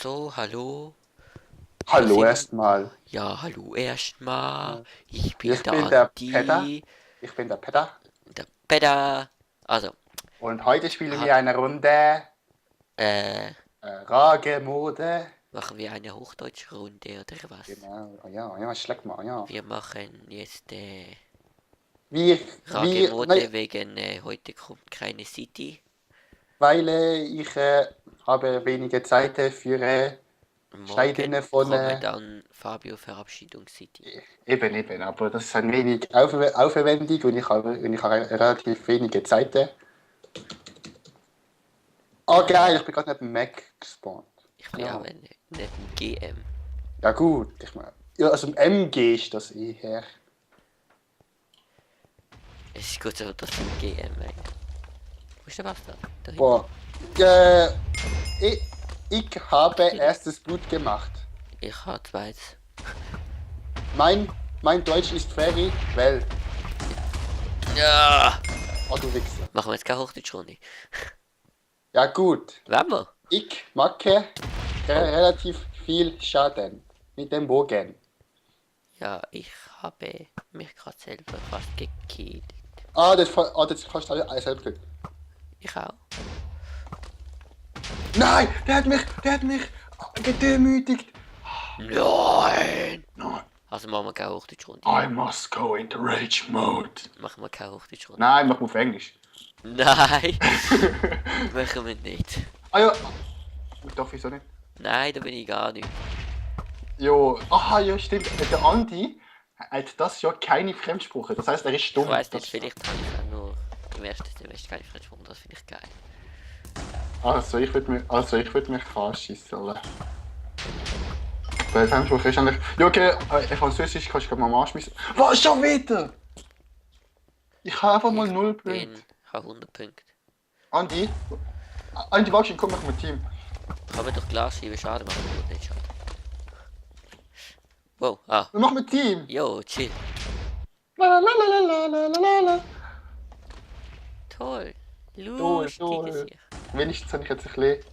So, hallo. Da Hallo sind. erstmal. Ja, hallo erstmal. Ich bin Ich der bin der Pedda. Andi, Ich bin der Pedda. der Peter. Also, Und heute spielen wir hat, eine Runde äh, Ragemode. machen wir eine Hochdeutschrunde oder was? Genau. Oh ja, ja, schlag mal, ja. Wir machen jetzt Nein, Ragemode wegen heute kommt keine City. weil ich habe wenige Zeit für Schneiden Morgen von kommen dann Fabio Verabschiedung City. eben, aber das ist ein wenig aufwendig und ich habe relativ wenige Zeit. Oh geil, ich bin gerade neben dem Mac gespawnt. Ich bin Ja. aber neben GM. Ja gut, ich meine, ja, also im MG ist das eher. Es ist gut so, dass du GM eigentlich. Wo ist der Bastard? Da hinten. Boah. Äh, ich, ich habe Natürlich. erstes Blut gemacht. Ich habe zweites. Mein Deutsch ist very well. Ja! Oh, du Wichser. Machen wir jetzt keine Hochdeutschrunde. Ja gut. Wollen wir? Ich mache Oh. relativ viel Schaden mit dem Bogen. Ja, ich habe mich gerade selber fast gekillt. Das kannst du alles selber tun. Ich auch. Nein, der hat mich gedemütigt. Nein! Nein. Also machen wir keine Hochdeutschrunde. I must go into Rage Mode. Machen wir keine Hochdeutschrunde. Nein, mach mal auf Englisch. Nein! Machen wir nicht. Ah ja. Doch, wieso nicht? Nein, da bin ich gar nicht. Jo, aha, ja, stimmt. Der Andi hat das ja keine Fremdsprache. Das heißt, er ist Ich stumm. weiß nicht, vielleicht habe ich auch nur im ersten Semester keine Fremdsprache. Das finde ich geil. Also ich würde mich anschießen lassen. Weil Fremdsprache ist eigentlich. Ja, okay, Französisch kannst du gerade mal anschmeißen. Was schon wieder? Ich habe einfach mal 0 Punkte. Ich habe 100 Punkte. Andi? Andi, warte, komm, mach mal Team. Kann man doch Glas schieben, schade machen, gut nicht schade. Wow, ah. Wir machen Team. Jo, chill. La la la la la la la la. Toll. Toll, Lustig toll. ist hier. Wenigstens habe ich jetzt ein bisschen.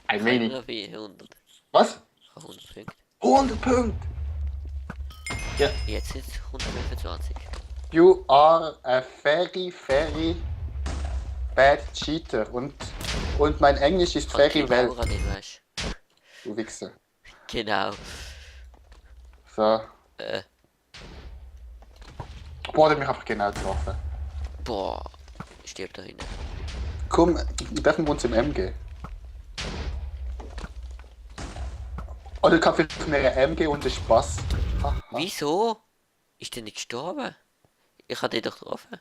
Ein wenig. Noch wie 100. Was? 100 Punkte. 100 Punkte. Ja. Jetzt sind es 125. You are a very bad cheater. Und mein Englisch ist very Keine well. Aura nicht, weißt Du Wichser. du? Genau. So. Äh, Boah, der hat mich einfach genau getroffen. boah. Stirb da hinten. Komm, dürfen wir uns im M gehen? Oder ich kann vielleicht mir eine M geben und den Spaß. Haha. Wieso? Ist der nicht gestorben? Ich hatte den doch getroffen.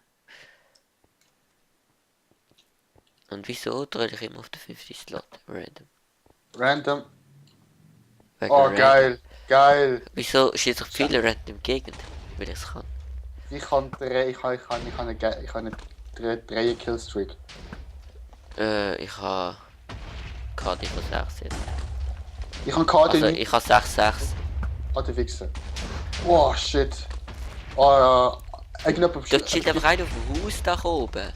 Und wieso drücke ich immer auf den 50. Slot? Random. Random. Wegen Oh, random. geil. Geil. Wieso schießt doch viele random im Gegend? Weil ich es kann. Ich habe eine 3 Killstreak. Ich habe KD von 6 jetzt. Ich habe KD Also nicht. ich habe 6-6. Ah, der Wichser. Oh, shit. Oh, irgendjemand... Da chillt einfach einer auf dem Hausdach oben.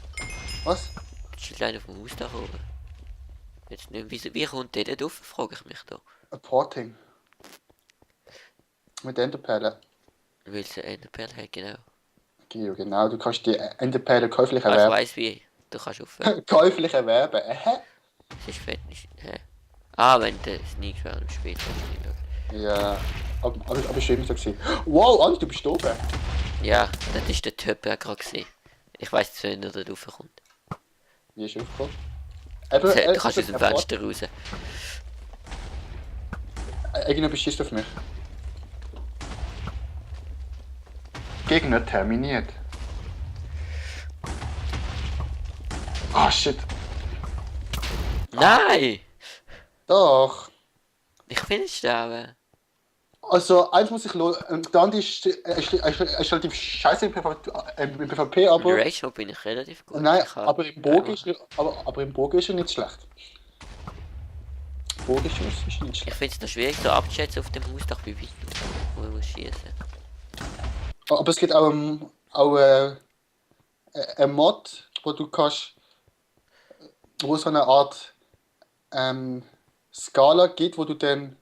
Was? Da chillt einer auf dem Hausdach oben. Jetzt nicht, wie kommt der dort rauf, frage ich mich da. Porting. Mit Enderperlen. Weil sie eine Perle hat, genau. Genau, du kannst die Enderperlen käuflich Ah, ich erwerben. weiss wie. Du kannst auf. Käuflich erwerben. Es ist fett nicht. Hä? Ah, wenn der Sneak während dem Spiel Ja, aber ist immer so gewesen. Wow, Andi, du bist oben. Ja, das ist der Typ ja gerade gesehen. Ich weiss jetzt nicht, ob er da raufkommt. Wie ist er aufgekommen? Du kannst aus dem Fenster raus. Irgendjemand schießt auf mich. Gegner terminiert. Ah, shit. Nein! Doch. Ich will nicht sterben. Also, eins muss ich lohnen. Der Andi ist relativ scheiße im PvP, In aber... Rage Mode bin ich relativ gut. Nein, Ich hab- aber im Bogen ist er nicht schlecht. Bogenschuss ist nicht Ich schlecht. finde es noch schwierig so abzuschätzen auf dem Hausdach, wie weit wo ich muss schießen. Aber es gibt auch ein Mod, wo du kannst, wo so eine Art Skala gibt, wo du dann,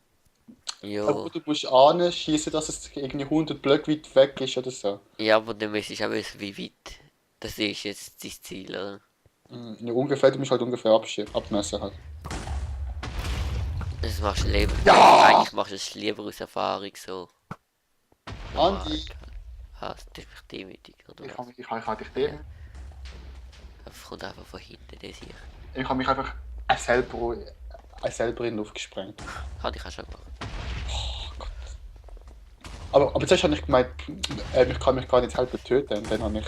wo Jo. du musst anschießen, dass es irgendwie 100 Blöcke weit weg ist oder so. Ja, aber dann müsste ich auch wissen, wie weit. Das ist jetzt das Ziel, oder? Ja, ungefähr, du musst halt ungefähr abmessen halt. Das machst du lieber. Ja! Eigentlich machst du es lieber aus Erfahrung so. Normal. Andi, Ah, das ist mich demütig, oder ich was? habe dich dem. Das kommt einfach von hinten, das hier. Ich habe mich einfach selber in die Luft gesprengt. Kann ich auch schon machen. Aber zuerst habe ich gemeint, ich kann mich gar nicht selber töten. Und dann habe ich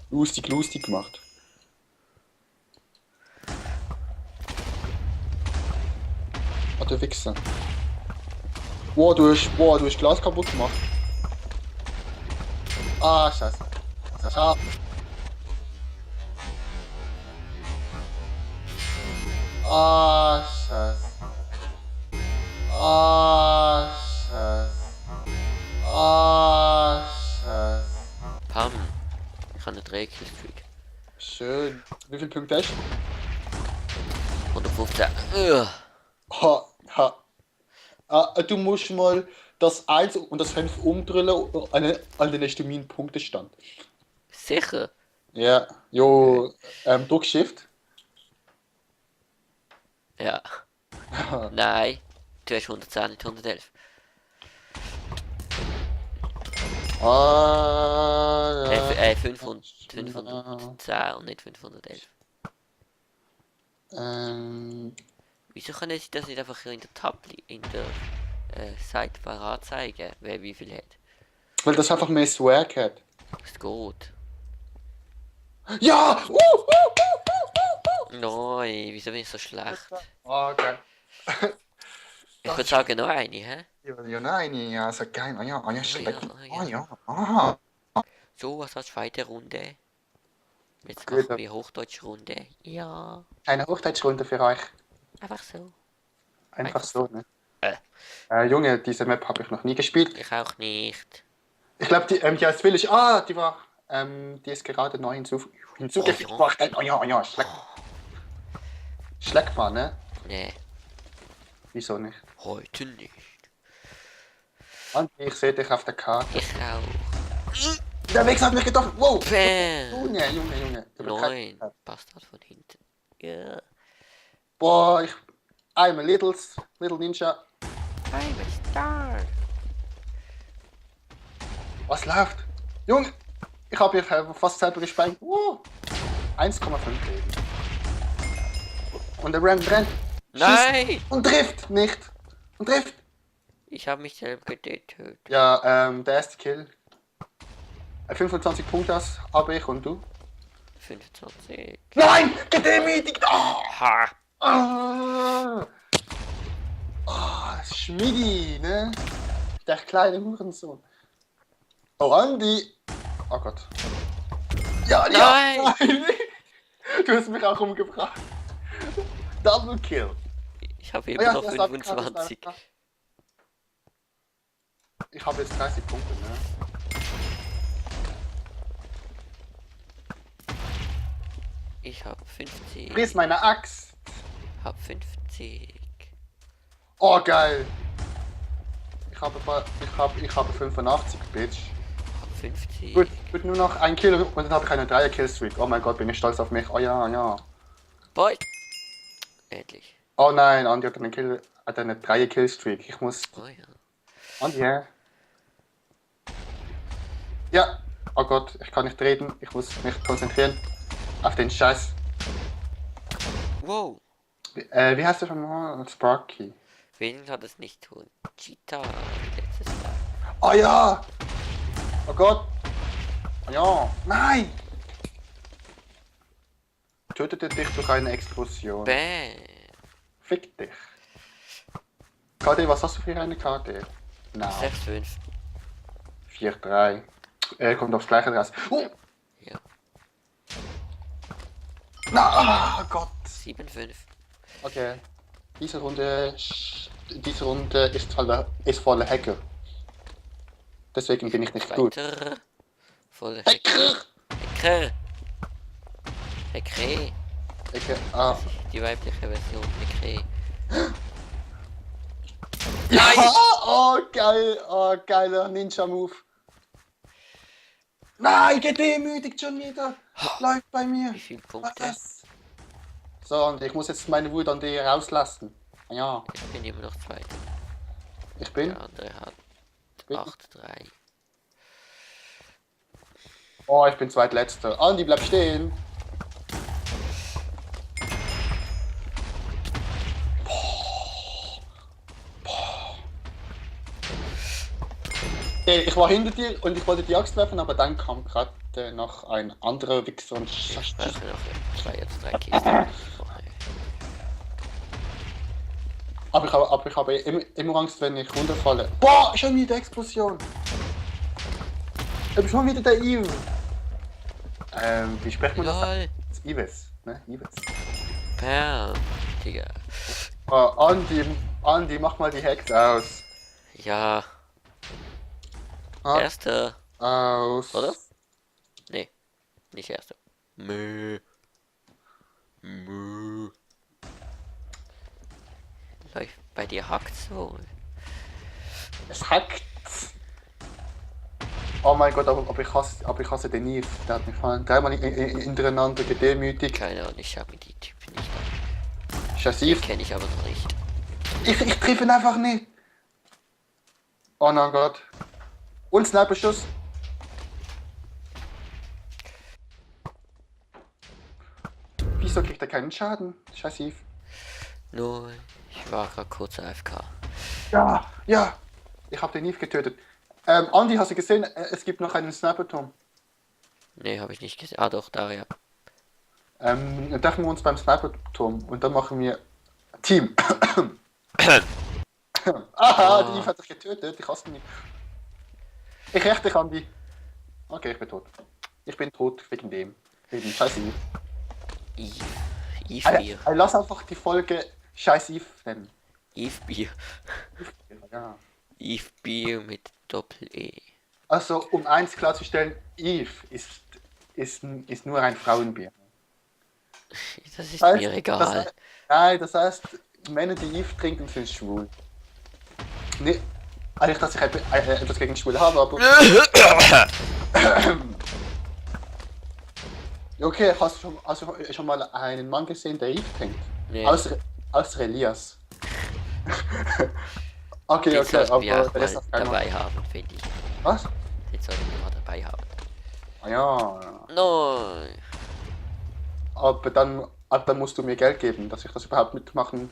lustig gemacht. Ah, du Wichser. Wow, du hast Glas kaputt gemacht. Ah, scheiße. Ah. Ah, scheiße. Ah, scheiße. Ah, scheiße. Pam. Ich habe einen Drehkillstreak. Schön. Wie viele Punkte hast du? 115. Ha. Du musst mal das 1 und das 5 umdrehen an den nächsten meinen Punktestand. Sicher? Ja. Jo, drück Shift. Ja. Nein. Du hast 110, nicht 111. Ah, ja. 510 und nicht 511. Wieso können sie das nicht einfach in der in der Sidebar anzeigen, wer wie viel hat? Weil das einfach mehr Swag hat. Es geht. Ja! Nein, wieso bin ich so schlecht? Okay. Ich würde sagen, noch eine, hä? Ja, nein, ja, so geil. Ah ja, schlecht. ja. Ah ja, aha. So, was als zweite Runde? Jetzt Gut. machen wir Hochdeutsch Runde. Ja, Eine Hochzeitsrunde für euch. einfach so. Einfach so, ne? Äh. Junge, diese Map habe ich noch nie gespielt. Ich auch nicht. Ich glaube, die heißt Village. Die war. Die ist gerade neu hinzugefügt worden. Oh ja, schleckbar, ne? Nee, Wieso nicht? heute nicht. Und ich sehe dich auf der Karte. Ich auch. Der Weg hat mich getroffen. Wow! Bam! Junge. Du bist Nein, kein- Bastard von hinten. Ja. Boah, I'm a little Ninja. I'm a star. Was läuft? Junge, ich habe mich fast selber gesprengt. Wow. 1,5 Leben. Und er rennt. Nein! Und trifft nicht. Und trifft. Ich habe mich selber getötet. Ja, der erste Kill. 25 Punkte habe ich und du? 25. Nein! Gedemütigt! Ha! Schmidi, ne? Der kleine Hurensohn. Oh, Andi! Oh Gott. Ja, Nein! Du hast mich auch umgebracht. Double Kill. Ich habe eben Oh ja, noch das ist 25. Ich habe jetzt 30 Punkte, ne? Ich habe 50. Friss meine Axt! Hab 50. Oh, geil! Ich habe 85, Bitch. Hab 50. Gut, nur noch ein Kill und dann habe ich eine 3er-Kill-Streak. Oh mein Gott, bin ich stolz auf mich. Oh ja. Boy! Endlich. Oh nein, Andi hat eine 3er-Kill-Streak. Ich muss... Oh ja. Andi, hä? Ja! Oh Gott, ich kann nicht reden. Ich muss mich konzentrieren auf den Scheiß. Wow! Wie heißt der schon mal? Sparky. Wen kann das nicht tun? Cheetah. Letztes Mal. Oh ja! Oh Gott! Oh ja! Nein! Tötete dich durch eine Explosion. Bam! Fick dich. KD, was hast du für eine KD? Nein. 6-5. 4-3. Er kommt aufs gleiche raus. Ja. Na, oh Gott. 7-5. Okay. Diese Runde ist voller Hacker. Deswegen bin ich nicht gut. Weiter. Voll Hacker! Hacker. Hacker. Hacker. Die weibliche Version. Hacker. Ja! Nein! Oh, geil! Oh, geiler Ninja-Move. Nein, gedemütigt schon wieder. Läuft bei mir. Wie viele Punkte? Was? So, und ich muss jetzt meine Wut an dir rauslassen. Ja, Ich bin immer noch Zweiter. ich bin. Der andere hat Ich bin. 8-3. Oh, ich bin zweitletzter. Andi, bleib stehen. Ich war hinter dir und ich wollte die Axt werfen, aber dann kam gerade noch ein anderer Wichser und Ich werfe noch 2 jetzt 3 Kisten. aber ich habe immer Angst, wenn ich runterfalle. Boah, schon wieder Explosion. Ich bin schon wieder der Iv. Wie spricht man das? Lol. Ives, ne? Ives. Bam. Digga. Andi, mach mal die Hex aus. Ja. Ah, Erster. aus. Oder? Nee. Nicht erster. Mö. Mö. Läuft bei dir hackt's wohl. Es hackt. Oh mein Gott, aber ich hasse den Iv. Der hat mich dreimal hintereinander gedemütigt. Keine Ahnung, ich schau mir die Typen nicht an. Scheiß Den Iv. kenne ich aber noch nicht. Ich treffe ihn einfach nicht. Oh mein Gott. Und Sniper-Schuss. Wieso kriegt er keinen Schaden? Scheiß Eve. Nur, ich war gerade kurz AFK. Ja, ja. Ich habe den Eve getötet. Andi, hast du gesehen, es gibt noch einen Sniper-Turm. Nee, habe ich nicht gesehen. Ah doch, da ja. Dann treffen wir uns beim Sniper-Turm und dann machen wir Team. Aha, die Eve hat dich getötet. Ich hasse ihn nicht. Ich räche dich, Andi. Okay, ich bin tot. Ich bin tot wegen dem. Wegen Scheiß Eve. Eve Bier. Lass einfach die Folge Scheiß Eve nennen. Eve Bier. Ja. Eve Bier mit Doppel-E. Also, um eins klarzustellen, Eve ist nur ein Frauenbier. Das ist Heißt, mir egal. Das heißt, Männer, die Eve trinken, sind schwul. Nee, eigentlich, dass ich etwas gegen Schwule habe, aber... Okay, hast du schon mal einen Mann gesehen, der Eve trinkt? Nee. Außer Elias. Okay, Den okay, sollten wir aber auch der Rest mal auf keinen Fall. dabei haben, finde ich. Was? Den sollten wir mal dabei haben. Ah ja, Nein. aber dann musst du mir Geld geben, dass ich das überhaupt mitmachen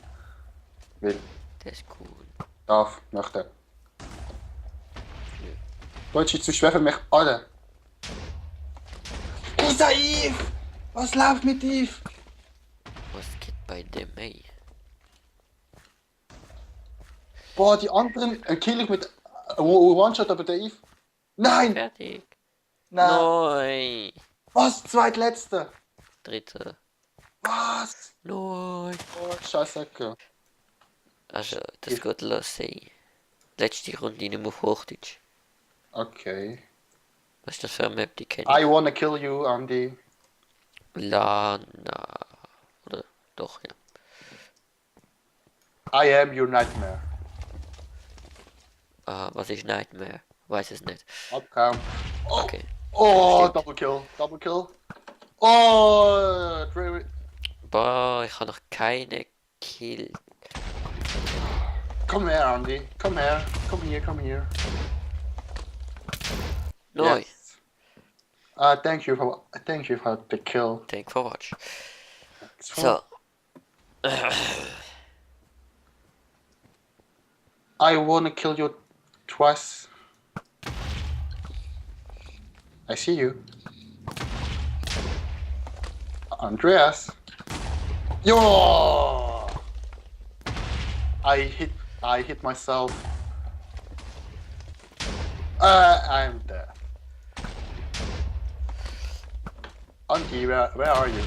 will. Der ist cool. Darf, möchte. Nö. Deutsch ist zu schwer für mich alle. Dieser Eve! Was läuft mit Eve? Was geht bei dem, ey? Boah, die anderen kill ich mit One-Shot, aber der Eve. Nein! Fertig. Nein! Nein. Was? Zweitletzter! Dritte. Was? Nein. Oh, Scheißecke. Also, das geht los, ey. Letzte Runde in auf Hochdeutsch. Okay. Was ist das für eine Map, die kenne I ich? wanna kill you, Andy. Lana. Oder doch, ja. I am your nightmare. Ah, was ist Nightmare? Weiß es nicht. Abkaum. Oh, Okay. oh, Stimmt. Double Kill, Double Kill. Oh, Boah, ich habe noch keine Kill. Come here, Andy. Come here. Come here, come here. Nein. Yes. Thank you for the kill. Thank for watch. So. I wanna kill you twice. I see you. Andreas. Yo! I hit myself. I'm dead. Andy, where are you?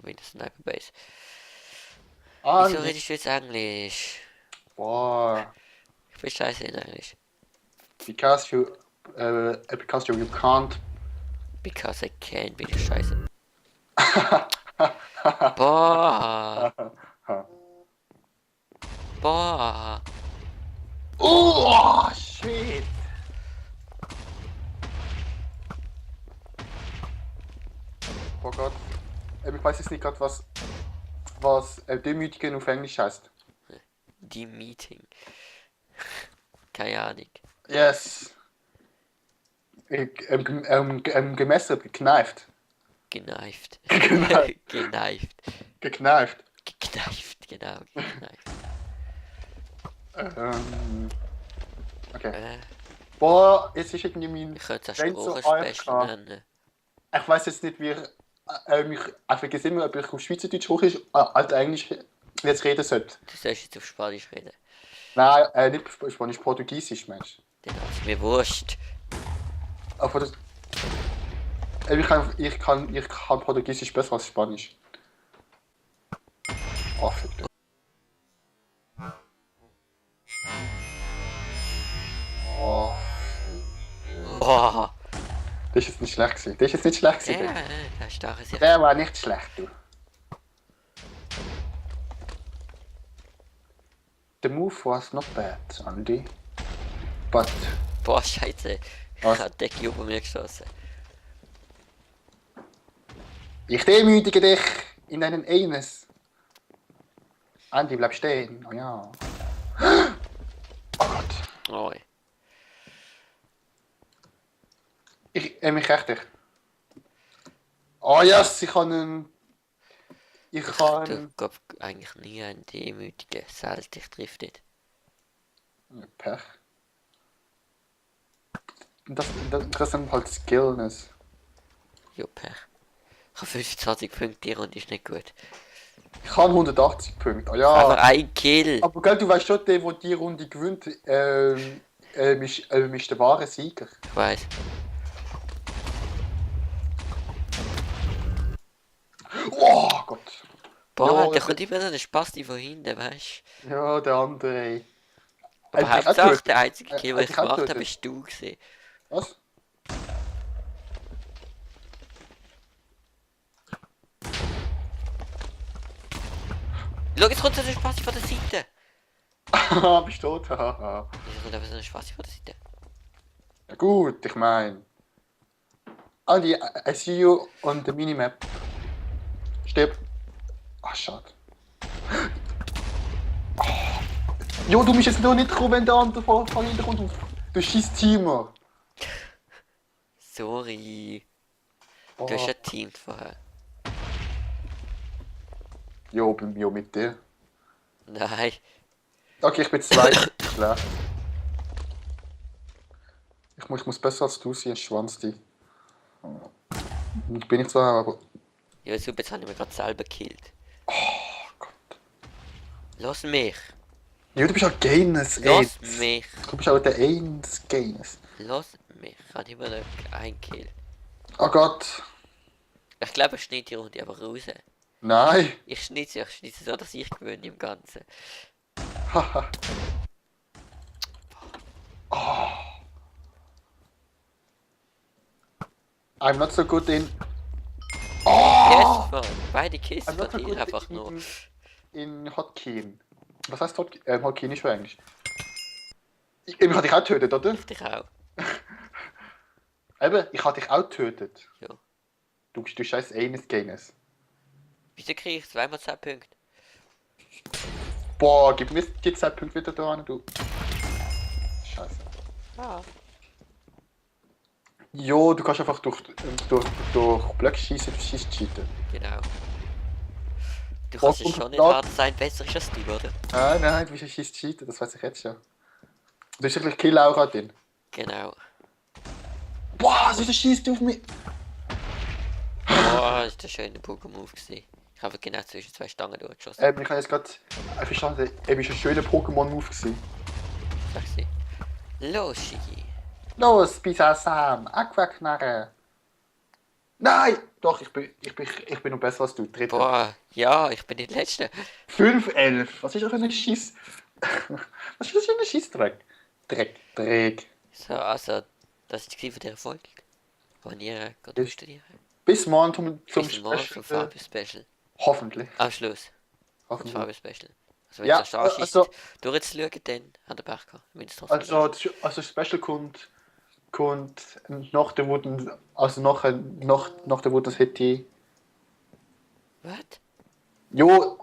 Wieder Sniper Base. Wieso Andy. redest du jetzt Englisch? Boah. Ich bin scheiße in Englisch. Because you can't. Because I can, bin ich scheiße. Boah. Ah, Oh, shit! Oh Gott. Ich weiß jetzt nicht gerade, was Demütigen auf Englisch heißt. die Meeting. Keine Ahnung. Yes. Gemessert, gekneift. Geneift. Gekneift. Geneift. Gekneift. Gekneift, genau. Gekneift. Okay. Äh, Boah, jetzt ist irgendwie mein ich könnte es Grenze ein Sprachenspecial AFK. nennen. Ich weiß jetzt nicht, wie ich vergesse immer, ob ich auf Schweizerdeutsch hoch ist, als Englisch jetzt reden sollte. Du sollst jetzt auf Spanisch reden. Nein, nicht Spanisch, Portugiesisch, Mensch. Dann ist mir wurscht. Aber das, ich kann Portugiesisch besser als Spanisch. Oh, fick dich. Oh, Oh, das ist jetzt nicht schlecht gewesen. Das ist jetzt nicht schlecht ja, gewesen. das ist starke Sicht. Der war nicht schlecht, du. The move was not bad, Andy. But... Boah, scheiße. Ich Was? habe die Decke über mir geschossen. Ich demütige dich in deinen Eines. Andy, bleib stehen. Oh ja. Oh Gott. Oh, Ich richtig. Oh yes, ich kann einen... Ich du kann... glaubst eigentlich nie einen demütigen. Selten, ich triff nicht. Pech. Das sind halt Skillness. Jo, Pech. Ich habe 25 Punkte, die Runde ist nicht gut. Ich kann 180 Punkte. Oh Aber ja. ein Kill. Aber gell, du weißt schon, der die Runde gewinnt, ist der wahre Sieger. Ich weiß. Oh Gott. Boah, Ja, da kommt immer so ein Spasti von hinten, weißt Ja, der andere. du? Aber Hat dich auch Hauptsache, getötet? der einzige Kill, den Hat ich dich auch gemacht habe, getötet? bist du gewesen. Was? Schau, jetzt kommt so ein Spasti von der Seite. Haha, bist du tot? Haha. Wieso kommt einfach so ein Spasti von der Seite? Ja gut, ich mein. Andy, I see you on the minimap. Stirb. Ah, schade. Oh. Jo, du musst jetzt noch nicht kommen, wenn der andere von hinten kommt. Du schießt Teamer. Sorry. Oh. Du hast ja teamt vorher. Jo, bei mir mit dir. Nein. Okay, ich bin zweit. Schlecht. Ich muss besser als du sein, Schwanz die. Bin ich zwar, aber. Ja, super, jetzt habe ich mich gerade selber gekillt. Oh Gott. Lass mich. Jo, du bist auch Gaines, Lass mich. Du bist auch der Eins Gaines. Lass mich. Ich habe immer noch einen Kill. Oh Gott. Ich glaube, ich schneide die Runde einfach raus. Nein. Ich schneide so, dass ich gewinne im Ganzen. Haha. Oh. I'm not so good in. Yes, Mann. Beide Kills I'm not so von dir good einfach nur. in Hotkeen. Was heißt Hotkeen? Hotkeen ist für Englisch. Ich hatte dich auch getötet, oder? Ich dich auch. Eben, ich hatte dich auch getötet. Ja. Du scheiß eines Gaines. Wieso kriege ich zweimal 10 Punkte? Boah, gib mir die 10 Punkte wieder da an, du. Scheiße. Ah. Jo, du kannst einfach durch Blöcke schießen, du schießt cheaten. Genau. Du kannst es schon nicht hart sein, besser ist als du, oder? Nein, du schießt cheaten, das weiß ich jetzt schon. Du hast wirklich Kill-Aura drin. Genau. Boah, wieso schießt du auf mich? Boah, das war ein schöner Pokémon gewesen. Ich habe genau zwischen zwei Stangen durchgeschossen. Ich habe jetzt gerade verstanden, ist ein schöner Pokémon-Move gewesen. Sag sie. Los, Shigi. Los, Bisasam, Aquaknarre. Nein! Doch, ich bin noch besser als du. Dritter. Boah, ja, ich bin der Letzte. 5-11. Was ist das für ein Schiss? Was ist das für ein Schissdreck? Dreck. So, also, das war von dieser Folge. Wann ihr gerade studieren. Bis morgen zum Bis morgen zum Special. Fabio-Special. Hoffentlich. Am Schluss. Hoffentlich. Fabio-Special. Also wenn Ja, es erst anschießt, also, durchzuschauen, dann hat er Pech gehabt. Wenn es trotzdem also Special kommt nach der Wooden, also nach der Wooden City. was? Jo,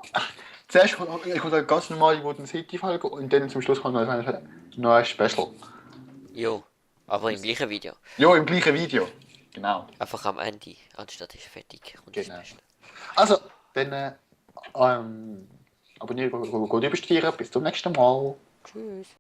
zuerst kommt eine ganz normale Wooden City Folge und dann zum Schluss kommt noch ein Special. Jo, aber im gleichen Video. Jo, im gleichen Video. Genau. Einfach am Ende, anstatt ist fertig und das Genau. Special. Also, dann abonnieren, gut investieren. Bis zum nächsten Mal. Tschüss.